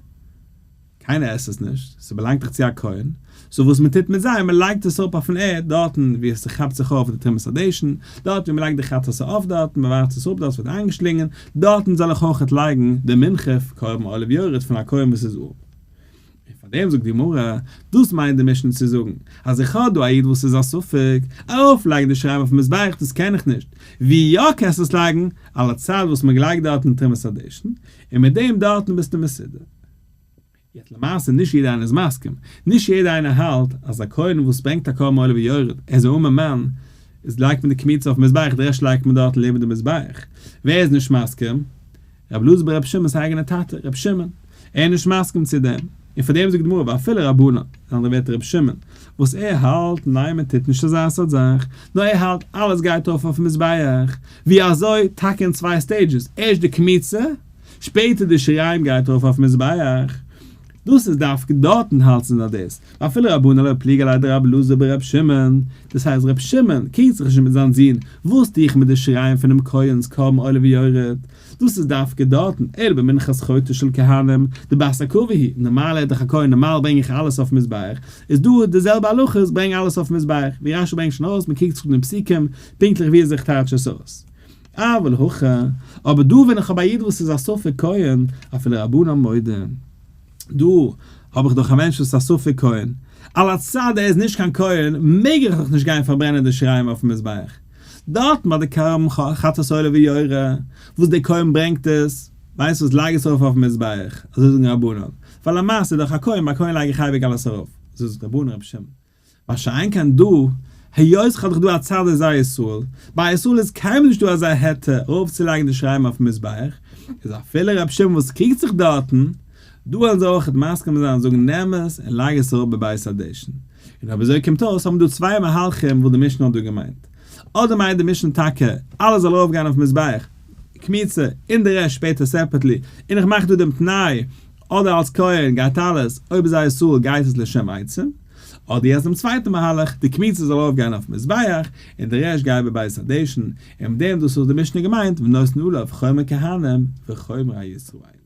קיינער עסט עס נישט, ס'באלאנגט דאך צו א כהן, so וואס מען טוט מיט זיי, מען לייגט עס אפ אויפן ערד, דארטן ווי עס כאפט זיך אויף די תרומת הדשן, דארט ווי מען לייגט די חטאת העוף דארטן, מען ווארפט עס אפ דארט, עס ווערט איינגעשלינגען, דארטן זאל איך אויכעט לייגן די מנחה, קרבן עולה ויורד פון א כהן וואס איז ארעם. און פאר דעם זאגט די גמרא, דאס מיינט די משנה צו זאגן, אז איך האב דא א איד וואס איז א ספק, ארויפלייגן די שיריים אויפן מזבח דאס קען איך נישט, ווי יא קענסט עס לייגן, על הצד וואס מען געלייגט דארטן תרומת הדשן, און מיט דעם דארטן ביסטו מסודר. יעצט למעשה נישט יעדער איינער איז מסכים, נישט יעדער איינער האלט אז א כהן וואס ברענגט א קרבן עולה ויורד, ער איז א ארמער מאן, איז לייגט מען די קמיצה אויפן מזבח, די רעשט לייגט מען דארטן לעבן די מזבח. ווער איז נישט מסכים? רבי אלעזר ברבי שמעון'ס אייגענע טאטע, רבי שמעון, ער איז נישט מסכים צו דעם, און פאר דעם זאגט די גמרא ואפילו רבנן, אין אנדערע ווערטער רבי שמעון, וואס ער האלט, ניין מען טוט נישט אזא סארט זאך, נאר ער האלט אלעס גייט ארויף אויפן מזבח, ווי אזוי? טאקע אין צוויי stages, ערשט די קמיצה, שפעטער די שיריים גייט ארויף אויפן מזבח, דאס איז דווקא דארטן האלטן זיי דאס, ואפילו רבנן לא פליגי עליה דרבי אלעזר ברבי שמעון, דאס הייסט רבי שמעון קריגט זיך נישט מיט זיין זון, וואס טו איך מיט די שיריים פונעם כהן'ס קרבן עולה ויורד, דאס איז דווקא דארטן, אלא במנחת חוטא של כהנים, דבת הקרבה היא, נארמאל ער איז דאך א כהן נארמאל ברענג איך אלעס אויפן מזבח, איז דא די זעלבע הלכות ברענג אלעס אויפן מזבח, ווי רשי ברענגט שוין ארויס מען קוקט זיך אן די פסוקים פונקטליך ווי ער זיך טייטש עס אויס. אבל הכא, אבער דא ווען איך האב א איד וואס איז א ספק כהן, אפילו רבנן מודה. דא האב איך דאך א מענטש וואס איז א ספק כהן, על הצד ער איז נישט קיין כהן מעג איך דאך נישט גיין פארברענען די שיריים אויפן מזבח. דארטן ביי די קרבן חטאת עולה ויורה וואס דער כהן ברענגט עס, ווייסט וואס לייג עס ארויף אויפן מזבח, אזוי זאגן רבנן, ווייל למעשה איז דאך א כהן, ביי כהן לייג איך אייביג אלעס ארויף, אזוי זאגט רבנן רבי שמעון. מה שאין כן דא, היות כ'האב דאך דא א צד איז א ישראל, ביי א ישראל איז קיינמאל נישט דא אזא היתר ארויפצולייגן די שיריים אויפן מזבח, איז אפילו רבי שמעון וואס קריגט זיך דארטן, דא וועלן זיי אויכעט מסכים זיין און זאגן נעם עס און לייג עס אראפ בבית הדשן. און אויב אזוי קומט אויס האבן דא צוויי מהלכים וואס די משנה האט דא געמיינט. אדער מיינט די משנה טאקע אלעס זאל ארויפגיין אויפן מזבח, קמיצה, און די רעשט שפעטער separately, און איך מאך דא דעם תנאי, אדער אלס כהן גייט אלעס, אויב איז א ישראל גייט עס לשם עצים, אדער יעצט דעם צווייטן מהלך, די קמיצה זאל ארויף גיין אויפן מזבח, און די רעשט גייט בבית הדשן, און מיט דעם דאס האט די משנה געמיינט, ונותן עליו חומר כהנים וחומר הישראל.